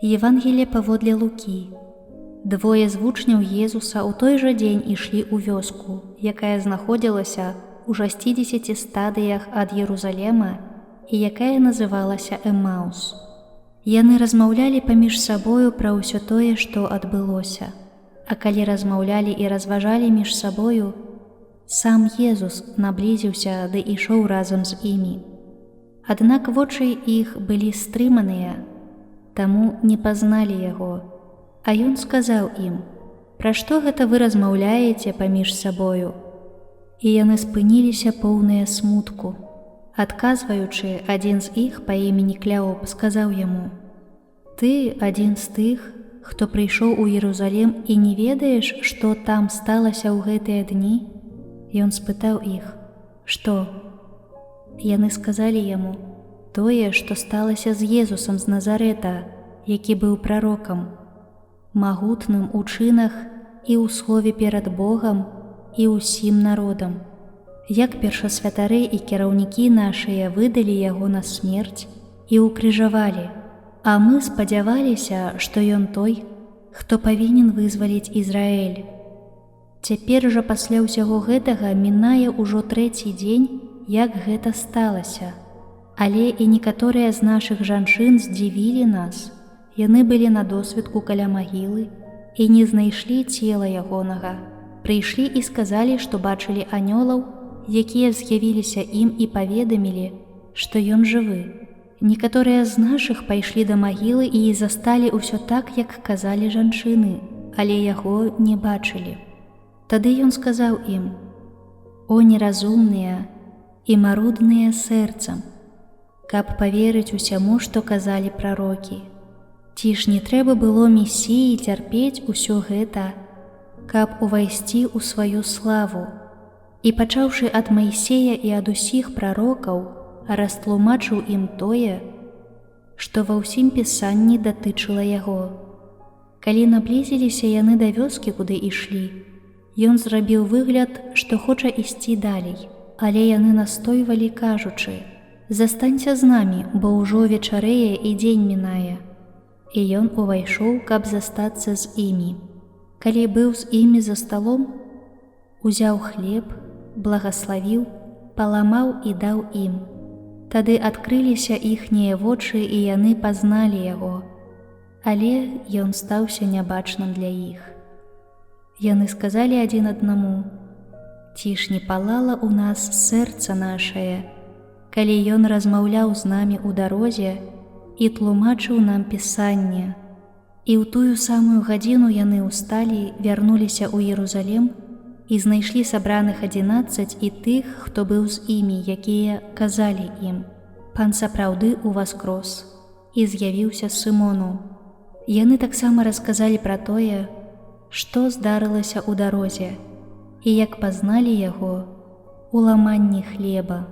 Евангелле паводле Лукі. Двое з вучняў Езуса ў той жа дзень ішлі ў вёску, якая знаходзілася ў 60 стадыях ад Ерузалема і якая называлася Эмаус. Яны размаўлялі паміж сабою пра ўсё тое, што адбылося. А калі размаўлялі і разважалі між сабою, сам Езус наблізіўся ды ішоў разам з імі. Аднак вочы іх былі стрыманыя, таму не пазналі яго. А ён сказаў ім: « Пра што гэта вы размаўляеце паміж сабою? І яны спыніліся, поўныя смутку. Адказваючы, адзін з іх па імені Кляоп сказаў яму: « Ты адзін з тых, хто прыйшоў у Ерузалем, і не ведаеш, што там сталася ў гэтыя дні? Ён спытаў іх: « Што? Яны сказалі яму: « Тое, што сталася з Езусам з Назарета, які быў прарокам, магутным у чынах і ў слове перад Богам і ўсім народам. Як першасвятары і кіраўнікі нашыя выдалі яго на смерць і ўкрыжавалі, а мы спадзяваліся, што ён той, хто павінен вызваліць Ізраэль. Цяпер жа пасля ўсяго гэтага мінае ўжо трэці дзень, як гэта сталася. Але і некаторыя з нашых жанчын здзівілі нас. Яны былі на досвідку каля магілы і не знайшлі цела ягонага. Прыйшлі і сказалі, што бачылі анёлаў, якія з'явіліся ім і паведамілі, што ён жывы. Некаторыя з нашых пайшлі да магілы і засталі ўсё так, як казалі жанчыны, але яго не бачылі. Тады ён сказаў ім: « О неразумныя і марудныя сэрцам, каб паверыць усяму, што казалі прарокі. Ці ж не трэба было Месіі цярпець усё гэта, каб увайсці ў сваю славу? І, пачаўшы ад Майсея і ад усіх прарокаў, растлумачыў ім тое, што ва ўсім Пісанні датычыла яго. Калі наблізіліся яны да вёскі, куды ішлі, ён зрабіў выгляд, што хоча ісці далей, але яны настойвалі, кажучы: « Застанься з намі, бо ўжо вечарэе і дзень мінае. І ён увайшоў, каб застацца з імі. Калі быў з імі за сталом, узяў хлеб, благаславіў, паламаў і даў ім. Тады адкрыліся іхнія вочы, і яны пазналі яго. Але ён стаўся нябачным для іх. Яны сказалі адзін аднаму: « Ці ж не палала ў нас сэрца нашае, калі ён размаўляў з намі ў дарозе і тлумачыў нам Пісанне? І ў тую самую гадзіну яны ўсталі, вярнуліся ў Ерузалем і знайшлі сабраных 11 і тых, хто быў з імі, якія казалі ім: « Пан сапраўды ўваскрос і з'явіўся Сымону. Яны таксама расказалі пра тое, што здарылася ў дарозе, і як пазналі яго у ламанні хлеба.